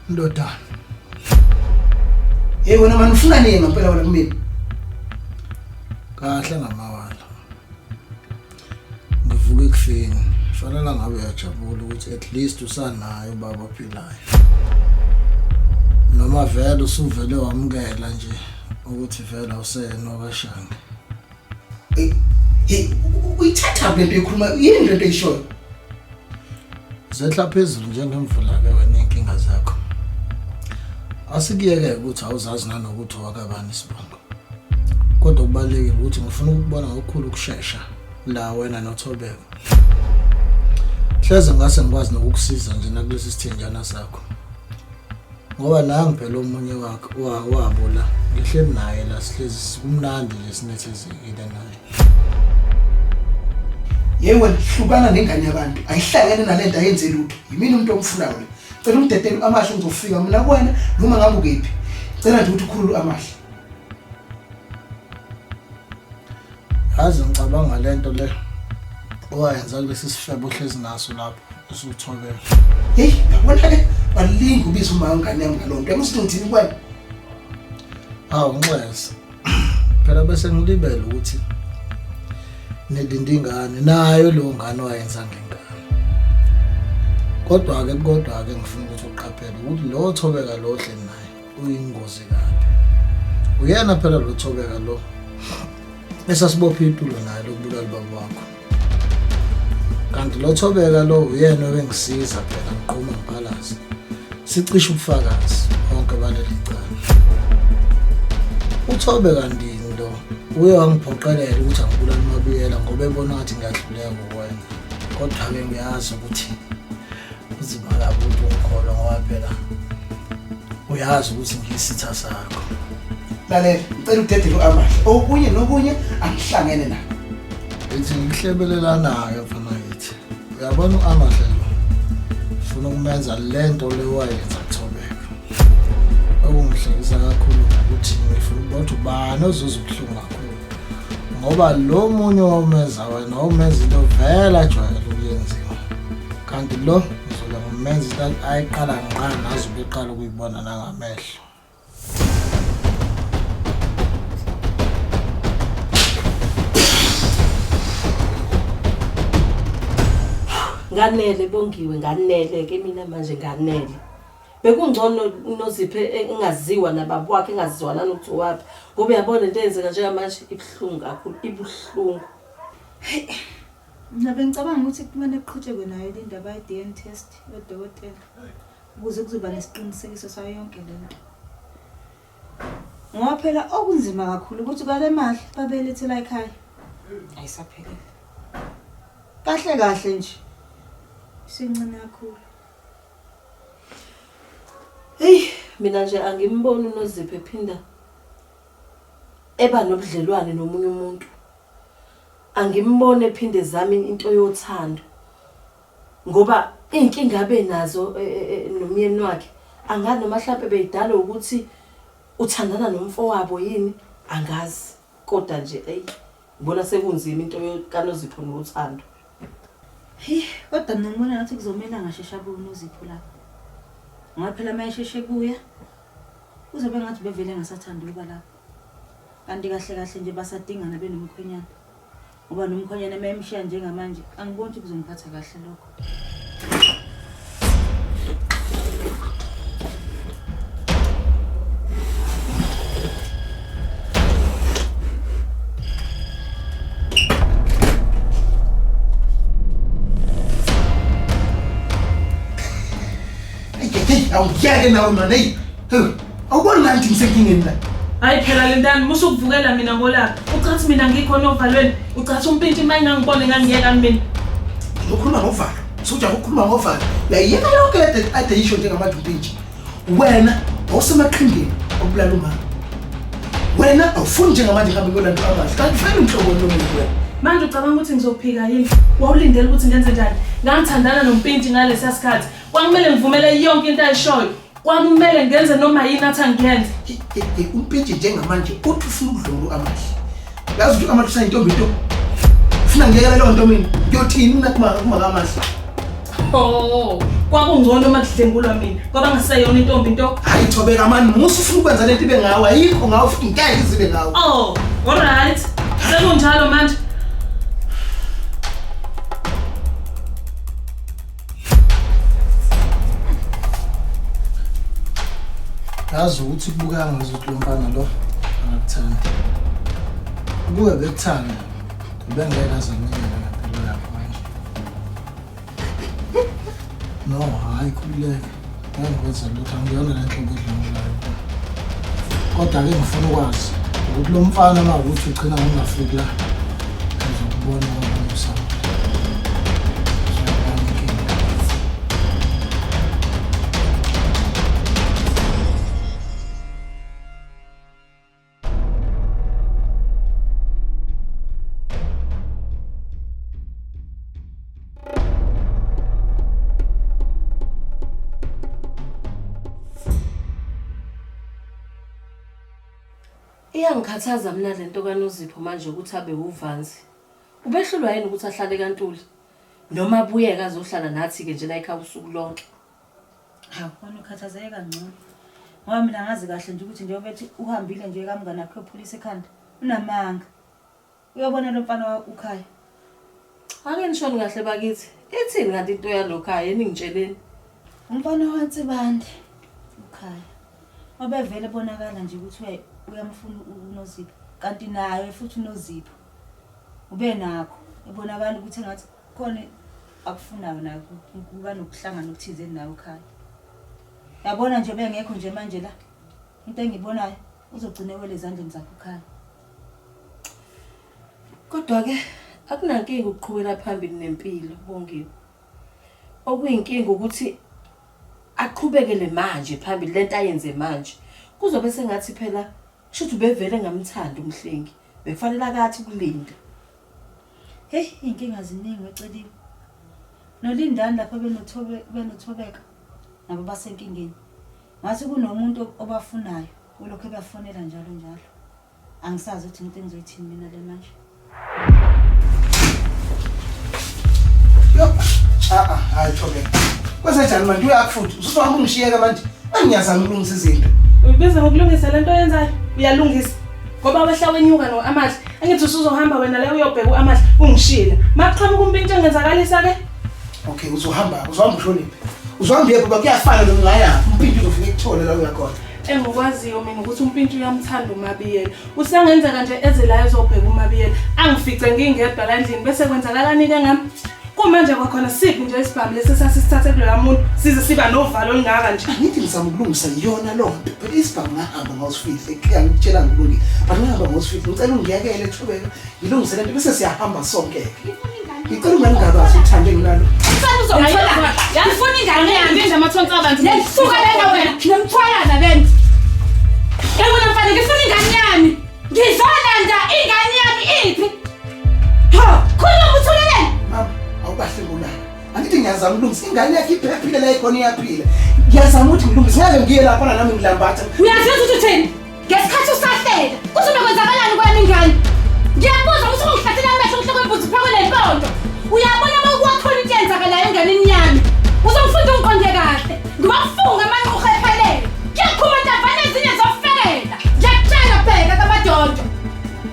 B: Ndodana. Hey wena mani ufuna nini ngempela wena kumina?
O: Kahle ngamawala. Ngivuka ekufeni. Fanele ngabe uyajabula ukuthi at least usanayo ubaba ophilayo. Noma vele usuvele wamukela nje ukuthi vele awuseyena okaShange.
B: Hey, uyithatha le nto ekhuluma yini le nto eyishoyo?
O: Zehla phezulu njengemvula ke wena inkinga zakho. Asikuyeke ukuthi awuzazi nanokuthi owakabani isibongo. Kodwa kubalulekile ukuthi ngifuna ukukubona ngokukhulu ukushesha la wena noThobeka. Hleze ngase ngikwazi nokukusiza nje nakulesi sithenjana sakho. Ngoba nangu phela omunye wakhe wabo la ngihleli naye la sihlezi kumnandi nje sinethezekile naye.
B: Yey wena hlukana nengane yabantu ayihlangene nalento ayenze lutho. Yimina umuntu omfunayo le. Cela umdedele Amahle ngizofika mina kuwena noma ngabe ukephi. Cela nje ukuthi ukhulule Amahle.
O: Yazi ngicabanga lento le owayenza kulesi sifebe ohlezi naso lapho usuthobela.
B: Hey, yabona ke balinga ubiza uma ngane yami ngalonto. Yamusithi ngithini kuwena?
O: Hawu nxese. Phela bese ngilibele ukuthi nilinde ingane nayo leyo ngane owayenza ngengane. Kodwa ke kodwa ke ngifuna ukuthi uqaphele ukuthi lo Thobeka lo ohleli naye uyingozi kabi. Uyena phela lo Thobeka lo esasibopha itulo naye lokubulala ubaba wakho. Kanti lo Thobeka lo uyena obengisiza phela ngiqhuma ngiphalaze. Sicishe ubufakazi bonke baleli cala. UThobeka ndini lo uye wangiphoqelela ukuthi angibulale uMabuyela ngoba ebona ngathi ngiyahluleka ukwenza. Kodwa-ke ngiyazi ukuthi kunzima kabi ukuthi ungikholwe ngoba phela uyazi ukuthi ngiyisitha sakho.
B: Lalela, ngicela udedele u-Amahle. Okunye nokunye angihlangene nakho.
O: Ithi ngihlebelelanayo mfana kithi. Uyabona u-Amahle lo ufuna ukumenza lento le wayenza kuThobeka. Okungihlekisa kakhulu ukuthi ngifuna ukubona ukuthi ubani ozuza ubuhlungu kakhulu. Ngoba lo munye owamenza wena wawumenza into vele ajwayele ukuyenziwa. Kanti lo ngizobe Ngizomenza into ayiqala ngqa nazo beqala ukuyibona nangamehlo.
L: Nganele Bongiwe, nganele ke mina manje nganele. Bekungcono uNozipho engaziwa nababa wakhe engaziwa nanokuthi owaphi ngoba uyabona into eyenzeka njengamanje ibuhlungu kakhulu ibuhlungu.
G: Mina bengicabanga ukuthi kumele kuqhutshekwe nayo le ndaba ye-DNA test yodokotela ukuze kuzoba nesiqinisekiso sayo yonke le nto. Ngoba phela okunzima kakhulu ukuthi kwale mali babeyilethela ekhaya ayisaphelele. Kahle kahle nje isincane kakhulu.
L: Hey mina nje angimboni uNozipho ephinda eba nobudlelwane nomunye umuntu. Angimboni ephinde ezama into yothando ngoba iy'nkinga abenazo e, e, e, nomyeni wakhe angazi noma hlampe beyidalwa ukuthi uthandana nomfowabo yini angazi kodwa nje eyi ngibona sekunzima into kaNozipho nothando.
G: Hey, kodwa mina ngibona ngathi kuzomele angasheshe abuye uNozipho lapha. Ngoba phela uma esheshe ebuya kuzobe ngathi bevele engasathandi ukuba lapha. Kanti kahle kahle nje basadingana benomkhwenyana. Ngoba nomkhwenyana uma emshiya njengamanje angiboni ukuthi kuzomphatha kahle lokho.
B: Awuyeke nawe mani eyi awuboni ngani ukuthi ngisenkingeni la
F: Hayi phela Lindani musa ukuvukela mina ngolaka. Ucathi mina ngikhona ovalweni, ucathi umpintshi uma engangibone ngangiyeka mina.
B: Ukhuluma ngovalo. Suja ukukhuluma ngovalo. Uyayiyeka yonke le ade yisho njengamanje umpintshi. Wena awusemaqhingeni okubulala umama. Wena awufuni njengamanje ngihambe ngiyolanda amahle. Kanti vele umhlobo lo muntu wena.
F: Manje ucabanga ukuthi ngizophika yini? Wawulindele ukuthi ngenze njani? Ngangithandana nompintshi ngalesiya sikhathi. Kwakumele ngivumele yonke into ayishoyo. Kwakumele ngenze noma yini athi angiyenze.
B: Umpintshi njengamanje uthi ufuna ukudlula amahle. Yazi ukuthi amahle usayintombi nto. Ufuna ngiyekele leyo nto mina. Ngiyothini mina kuma kuma amahle.
F: Oh, kwakungcono uma kudlengulwa mina. Kwaba ngaseyona intombi nto.
B: Hayi Thobeka mani, musa ufuna ukwenza lento ibe ngawe. Ayikho ngawe futhi ngeke izibe ngawe.
F: Oh, all right. Sekunjalo manje.
O: Yazi ukuthi kubukeka ngazuthi lo mfana lo akakuthandi. Ukube bekuthanda ubengeke aze anikele ngempilo yakho manje. No, hhayi khululeka. Ngeke ngikwenze lutho angiyona le nhlobo edlwengulayo. Kodwa-ke ngifuna ukwazi ukuthi lo mfana uma ukuthi ugcina ngokungafiki la ngizokubona kwabanye usana.
L: Iyangikhathaza mina lento kaNozipho manje ukuthi abe uvanzi. Ubehlulwa yini ukuthi ahlale kaNtuli? Noma abuyeke azohlala nathi-ke nje la ekhaya usuku lonke.
G: Hawu, wena ukhathazeke kangcono. Ngoba mina ngazi kahle nje ukuthi njengoba ethi uhambile nje kamngane wakhe uyophulisa ikhanda, unamanga. Uyobona lo mfana wa ukhaya.
L: Ake nishoni kahle bakithi. Ithini kanti into yalokhaya yini ngitsheleni?
G: Umfana waNsibande ukhaya. Obevele bonakala nje ukuthi uyamfuna uNozipho. Kanti naye futhi uNozipho ubenakho ebonakala ukuthi engathi khona akufunayo naye kuba nokuhlangana okuthizeni naye ukhaya. Yabona nje bengekho nje manje la. Into engiyibonayo uzogcina ewele ezandleni zakhe ukhaya.
L: Kodwa-ke akunankinga ukuqhubela phambili nempilo Bongiwe. Okuyinkinga ukuthi aqhubekele manje phambili lento ayenze manje. Kuzobe sengathi phela shuthi ubevele engamthandi uMhlengi. Bekufanele akathi ukulinda.
G: Heyi iy'nkinga ziningi weCeliwe. Nolindani lapha benothobe benoThobeka nabo basenkingeni. Ngathi kunomuntu obafunayo ulokhu ebafonela njalo njalo. Angisazi ukuthi into engizoyithini mina le manje.
B: Yo, ah ah, hayi Thobeka. Kwenzenjani manje uyakho futhi? Usuzohamba ungishiyeka manje. Angiyazama ukulungisa izinto.
L: Uyibiza ngokulungisa lento oyenzayo? Uyalungisa. Ngoba wehla wenyuka no Amahle. Angithi usuzohamba wena la uyobheka uAmahle ungishila. Makuqhamuka umpintshi engenzakalisa ke.
B: Okay, uzohamba, uzohamba ushonephi? Uzohamba yephi ngoba kuyafana noma ungayaphi. Umpintshi uzofika ekuthole la uyakhona.
L: Engikwaziyo mina ukuthi umpintshi uyamthanda uMabiyela. Usangenzeka nje eze la ezobheka uMabiyela. Angifice ngingedwa la endlini bese kwenzakalani ke ngami? Kumanje kwakhona siphi nje isibhamu lesi esasisithathe kuloya muntu size siba novalo olungaka nje.
B: Angithi ngizama ukulungisa yona loo nto. Phela isibhamu ngahamba ngawusifihle. Kuya ngikutshela ngikulungile. But ngihamba ngawusifihle. Ngicela ungiyekele Thobeka. Ngilungise lento bese siyahamba sonke-ke. Ngicela ungangingabazi uthando enginalo.
M: Mfana uzongithola. Ngifuna ingane yami.
L: Ngenza amathonsi abantu.
M: Suka lena wena. Nomthwalana lena. Yabona mfana ngifuna ingane yami. Ngizolanda ingane yami iphi? Ha, khuluma uthuleleni.
B: Mama, awukahle ngolaka. Angithi ngiyazama ukulungisa ingane yakhe iphephile la ikhona iyaphila. Ngiyazama ukuthi ngilungise ngeke ngiye lapha nami ngilambatha.
M: Uyazi ukuthi uthini? Ngesikhathi usahlela, kuzobe kwenzakalani kwami ingane? Ngiyabuza ukuthi ungihlathela amehlo umhloko wembuzi phakwe lenkonto. Uyabona uma kwakhona into eyenzakalayo enganeni yami. Uzongifunda ungiqonde kahle. Ngiwafunga amanquha ephelele. Kuyakhuma ntavane ezinye zofekela. Ngiyakutshela bheka kamadondo.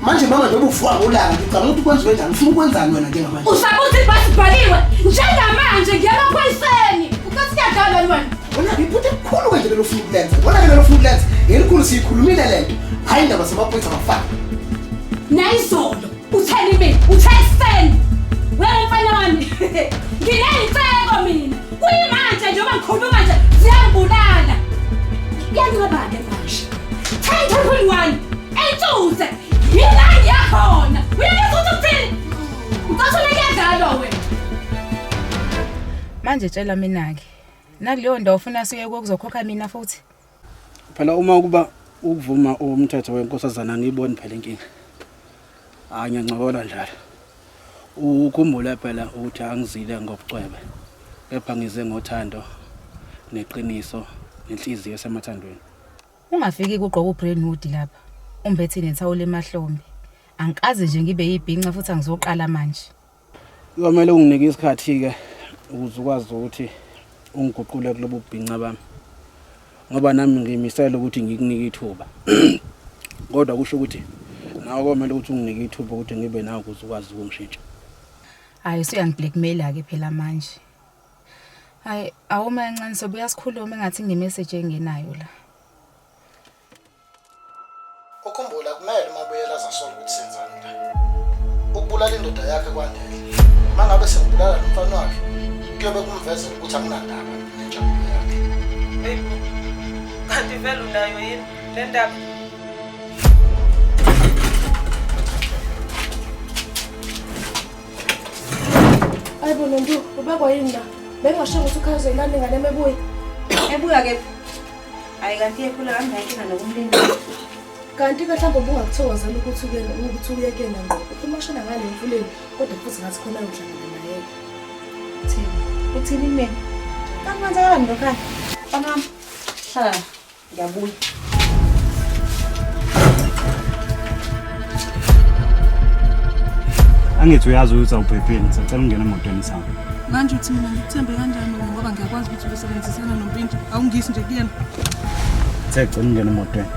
B: Manje mama njengoba uvuka ngolaka ngicabanga ukuthi kwenziwe njani? Ufuna ukwenzani wena njengamanje?
M: Usaba ukuthi ibhasi ibhaliwe. Njengamanje ngiya emaphoyiseni. Ucathi kuyadlalwa wena.
B: Wena iphutha elikhulu kanje lelo ufuna ukulenza. Wena ke lelo ufuna ukulenza. Ngelikhulu siyikhulumile lento. Hayi indaba zamaphoyisa abafana.
M: Nayizolo utheni mina? Uthe ekuseni. Wena mfana wami. Nginey'nseko mina. Kuyimanje njengoba ngikhuluma nje ziyangibulala. Kuyanceba-ke manje. 10.1 Entuze. Yila ngiyakhona. Uyayizwa ukuthi uthini? Ucathula kuyadlalwa wena.
C: Manje tshela mina-ke. Nakuleyo ndawo ufuna siye kuzokhokha mina futhi.
P: Phela uma kuba ukuvuma umthetho wenkosazana angiyiboni phela inkinga. Hayi ngiyancokola njalo. Ukhumbule phela ukuthi angizile ngobucwebe. Kepha ngize ngothando neqiniso nenhliziyo esemathandweni.
C: Ungafiki kugqoka ubrain hood lapha. Umbethe nethawula emahlombe. Angikaze nje ngibe yibhinca futhi angizoqala manje.
P: Kuyomele unginike isikhathi-ke ukuze ukwazi ukuthi ungiguqule kulobu bubhinca bami. Ngoba nami ngiyimisele ukuthi ngikunike ithuba. Kodwa kusho ukuthi nawe komele ukuthi unginike ithuba ukuthi ngibe nawe ukuze ukwazi ukungishintsha.
C: Hayi usuyangiblackmaila-ke phela manje. Hayi awuma kancane sobuya sikhulume engathi nginemessage engenayo la.
O: Ukhumbula kumele uMabuyela azasola ukuthi senzani la. Ukubulala indoda yakhe kwanele. Uma ngabe sengibulala lo mfana wakhe, kuyobe kumvezela ukuthi anginandaba nenjabulo yakhe.
L: Hey bo. Kanti vele unayo yini le ndaba?
F: Hayibo Nontu, ubekwa yini la? Bengingashongo ukuthi ukhaya uzoyilanda ingane emebuya.
G: Ebuya kephi? Hayi kanti iyephula kangaka inkinga nokumlinda.
F: Kanti ke mhlawumbe ubungakuthokozela ukuthi uye ukuthi uye kuyena ngqo. Uphuma shona ngale emfuleni kodwa futhi ngathi khona uyohlangana naye.
G: Uthini? Uthini kumina? Kanti kwenzakalani ngokhaya? Mfana wami, hlala la. Ngiyabuya.
P: Angithi uyazi ukuthi awuphephile, ngisacela ungene emotweni sami.
L: Manje uthi mina ngikuthembe kanjani wena ngoba ngiyakwazi ukuthi ubesebenzisana noMpintshi awungisi nje kuyena.
P: Ngithe cela ungene emotweni.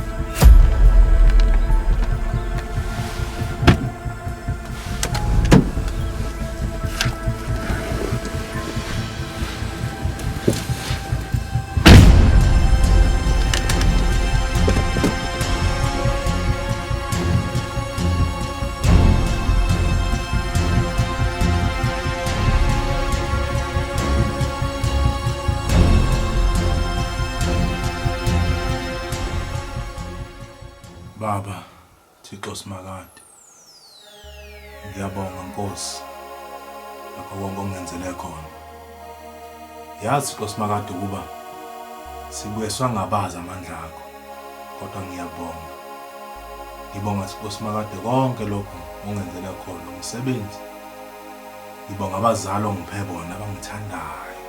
Q: Baba, Thixo Simakade. Ngiyabonga Nkosi ngakho konke ongenzele khona. Yazi Thixo Simakade ukuba sibuye swangabaza amandla akho kodwa ngiyabonga. Ngibonga Thixo Simakade konke lokhu ongenzele khona umsebenzi. Ngibonga abazali ongiphe bona abangithandayo.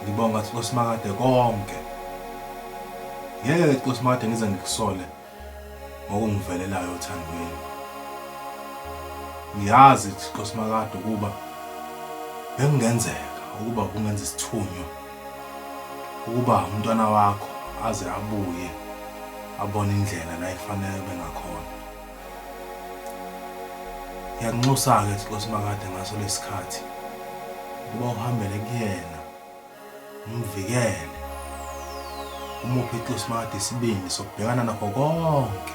Q: Ngibonga Thixo Simakade konke. Ngeke Thixo Simakade ngize ngikusole ngokungivelelayo othandweni. Ngiyazi Thixo Simakade ukuba bekungenzeka ukuba kungenza isithunywa ukuba umntwana wakho aze abuye abone indlela la efanele bengakhona. Ngiyakunxusa-ke Thixo Simakade ngaso lesikhathi ukuba uhambele kuyena umvikele umuphe Thixo Simakade isibindi sokubhekana nakho konke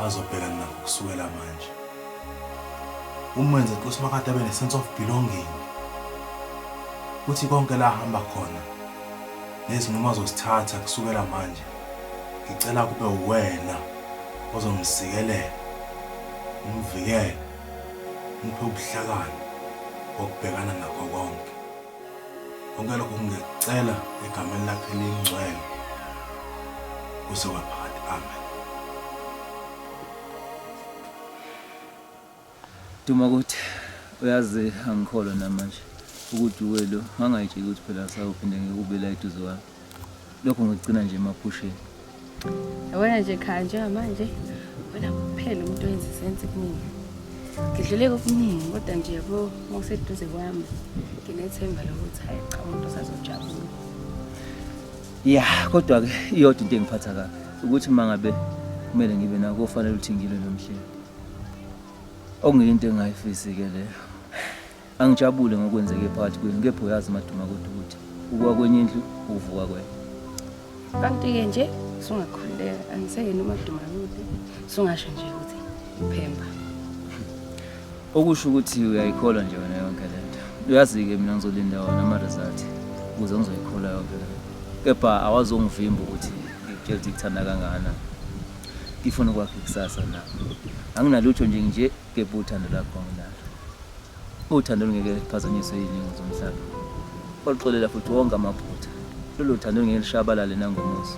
Q: azobhekana nakho kusukela manje. Umenze Thixo Simakade abe ne-sense of belonging kuthi konke la ahamba khona nezinqumo azozithatha kusukela manje ngicela kube uwena ozomsikelela umvikele umuphe ubuhlakani bokubhekana nakho konke. Konke lokho ngikucela egameni lakhe elingcwele kuze kwaphakade. Amen.
D: Duma kuthi uyazi angikholwa namanje ukuthi uwe lo ngangayitsheli ukuthi phela sawuphinde ngikube la eduze kwami. Lokho ngikugcina nje emaphusheni.
C: Yabona nje khaya njengamanje wena kuphela umuntu oyenza isense kumina. Ngidlule kokuningi kodwa nje yabo uma useduze kwami nginethemba lokuthi hayi cha umuntu usazojabula.
D: Ya, kodwa ke iyodwa into engiphatha kabi ukuthi uma ngabe kumele ngibe nawe kofanele ukuthi ngilwe nomhleli. Okungeyinto engingayifisi-ke leyo. Angijabule ngokwenzeke phakathi kwenu kepha uyazi Maduma kodwa ukuthi ukuwa kwenye indlu ukuvuka kwenye.
C: Kanti-ke nje sungakhululeka angiseyena uMaduma kude sungasho nje ukuthi phemba.
D: Okusho ukuthi uyayikholwa nje wena yonke le nto. Uyazi-ke mina ngizolinda wona ama-result ukuze ngizoyikholwa yonke le nto. Kepha awazongivimba ukuthi ngikutshele ukuthi ngikuthanda kangakanani. Ngifuna ukwakha ikusasa nawe. Anginalutho nje nje kepha uthando lwakho nginalo. Uthando olungeke luphazanyiswe yizilingo zomhlaba. Oluxolela futhi wonke amaphutha. Lolo thando olungeke lushabalale nangomuso.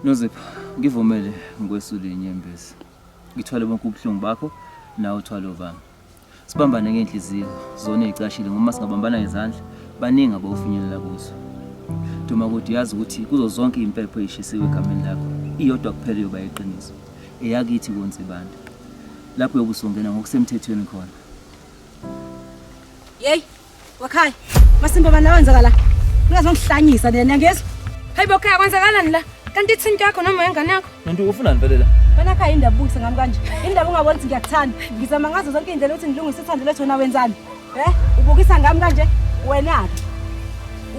D: Nozipho, ngivumele ngikwesule inyembezi. Ngithwale bonke ubuhlungu bakho nawe uthwale obami. Sibambane ngenhliziyo zona ezicashile ngoba singabambana ngezandla baningi abawufinyelela kuzo. Duma kude uyazi ukuthi kuzo zonke iy'mpepho ey'shisiwe egameni lakho iyodwa kuphela eyoba yiqiniso eyakithi koNsibande. Lapho uyobe usungena ngokusemthethweni khona.
G: Yeyi, wakhaya. Masimba bani la wenzeka la? Ningazongihlanyisa nina niyangizwa?
F: Hayi bo khaya kwenzakalani la? Kanti ithinto yakho noma yengane yakho?
D: Nontu ufunani vele la?
G: Wena khaya indaba ubukise ngami kanje. Indaba ungaboni ukuthi ngiyakuthanda. Ngizama ngazo zonke iy'ndlela ukuthi ngilungise uthando lwethu wena wenzani? Eh? Ubukisa ngami kanje? Wena-ke?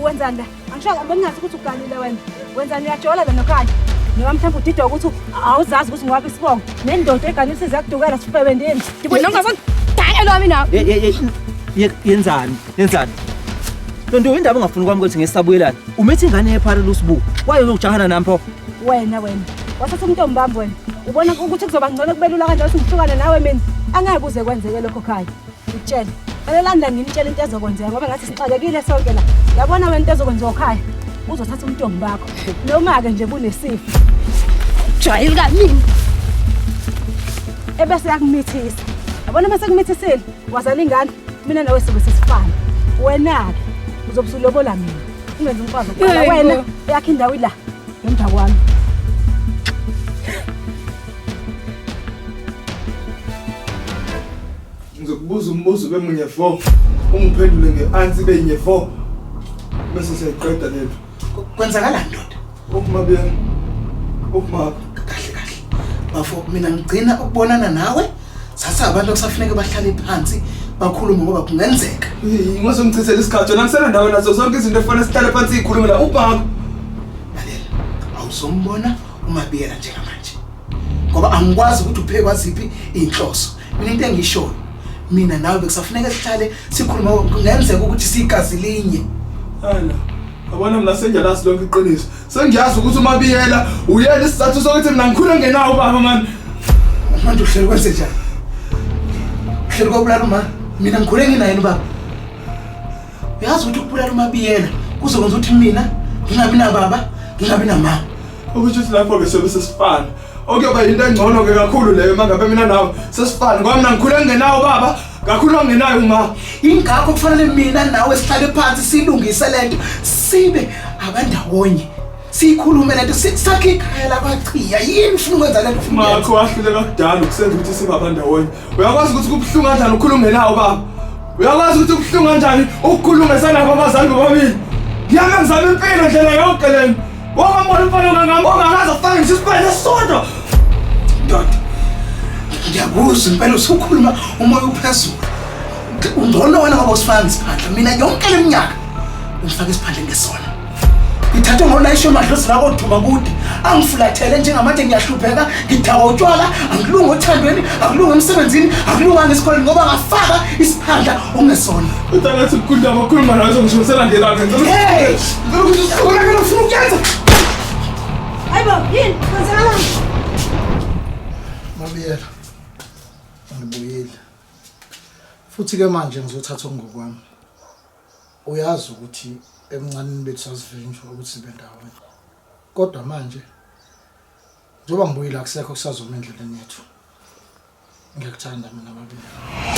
G: Uwenzani la? Angisho bengingazi ukuthi uganile wena. Wenzani uyajola la nokhaya? Noma mhlawumbe udidwa ukuthi awuzazi ukuthi ngowaphi isibongo. Nendoda eganile isize yakudukela sifebe ndini.
F: Ngibona ungazongidayela wami nawe.
D: Yenzani? Yenzani? Nonto indaba ongafuni kwami ukuthi ngesabuyelana. Umethi ingane yephara lusibu. Waye uzojahana nami pho.
G: Wena wena. Wathatha umuntu ombambi wena. Ubona ukuthi kuzoba ngcono kubelula kanjalo ukuthi ngihlukane nawe mina. Angeke kuze kwenzeke lokho khaya. Ngikutshele. Lalelani la nginitshela into ezokwenzeka ngoba ngathi sixakekile sonke la. Yabona wena into ezokwenziwa khaya. Uzothatha umntombi bakho. Noma-ke nje bunesifo.
F: Jwayeli kaningi.
G: Ebese yakumithisa. Yabona uma sekumithisile wazala ingane mina nawe sobe sesifana. Wena-ke uzobe usulobola mina. Ungenza umfazi wokuqala wena eyakho indawo ila ngemva kwami.
K: Ngizokubuza umbuzo ube munye fo. Ungiphendule nge-answer ibe yinye fo. Bese siyayiqeda lento.
B: Kwenzakalani ndoda?
K: Ukumabiya. Ukumakho.
B: Kahle kahle. Bafo mina ngigcina ukubonana nawe. Sasa abantu okusafuneka bahlale phansi bakhulume ngoba kungenzeka.
K: Ngose ngichithele isikhathi wena ngisenendawo nazo zonke izinto efanele sihlale phansi sikhulume la ubhakho.
B: Lalela, awuzombona uMabiyela njengamanje. Ngoba angikwazi ukuthi uphekwa ziphi inhloso. Mina into engishoyo mina nawe bekusafuneka sihlale sikhulume kungenzeka ukuthi sigazi linye.
K: Ana, yabona mina sengiyalazi lonke iqiniso. Sengiyazi ukuthi uMabiyela uyena isizathu sokuthi mina ngikhule ngenawo ubaba mani.
B: Manje uhleli kwenze njani? Uhleli kwabulala uma mina ngikhule nginaye ubaba. Uyazi ukuthi ukubulala uMabiyela kuzokwenza ukuthi mina ngingabi nababa, ngingabi namama.
K: Okusho ukuthi lapho-ke sobe sesifana. Okuyoba yinto engcono-ke kakhulu leyo uma ngabe mina nawe sesifana ngoba mina ngikhule ngingenawo baba kakhulu angenayo uma.
B: Ingakho kufanele mina nawe sihlale phansi silungise lento sibe abandawonye. Siyikhulume lento sakhe ikhaya lakwaChiya. Yini ufuna ukwenza lento ufuna
K: Makho wahluleka kudala ukusenza ukuthi sibe abandawonye. Uyakwazi ukuthi kubuhlungu kanjani ukhuluma ungenawo baba. Uyakwazi ukuthi kubuhlungu kanjani ukukhuluma esanabo abazali bobabili. Ngiyame ngizama impilo ndlela yonke lena. Wangambona umfana ongangami ongakaze afake ngisho isibhayini esisodwa.
B: Ndoda, ngiyakuzwa impela usukhuluma umoya uphezulu. Ungcono wena ngoba usifaka ngesiphandla. Mina yonke le minyaka ungifaka isiphandla ngesona. Ngithathwe ngolayisha emadlozini akoduma kude. Angifulathele njengamanje ngiyahlupheka, ngidakwa utshwala, angilungi othandweni, akulungi emsebenzini, akulunganga esikoleni ngoba ngafaka isiphandla okungesona.
K: Udala ukukhuluma khuluma nawe uzongishonisela ngelanga.
B: Hey! Ngicela ukuthi usuke ufuna ukuyenza.
G: Hayibo, yini? Kwenzakalani?
O: Mabiyela, ngibuyile. Futhi-ke manje ngizothatha okungokwami. Uyazi ukuthi ebuncaneni bethu sasivinjwa ukuthi sibe ndawonye. Kodwa manje njengoba ngibuyile akusekho kusazoma endleleni yethu. Ngiyakuthanda mina Mabiyela.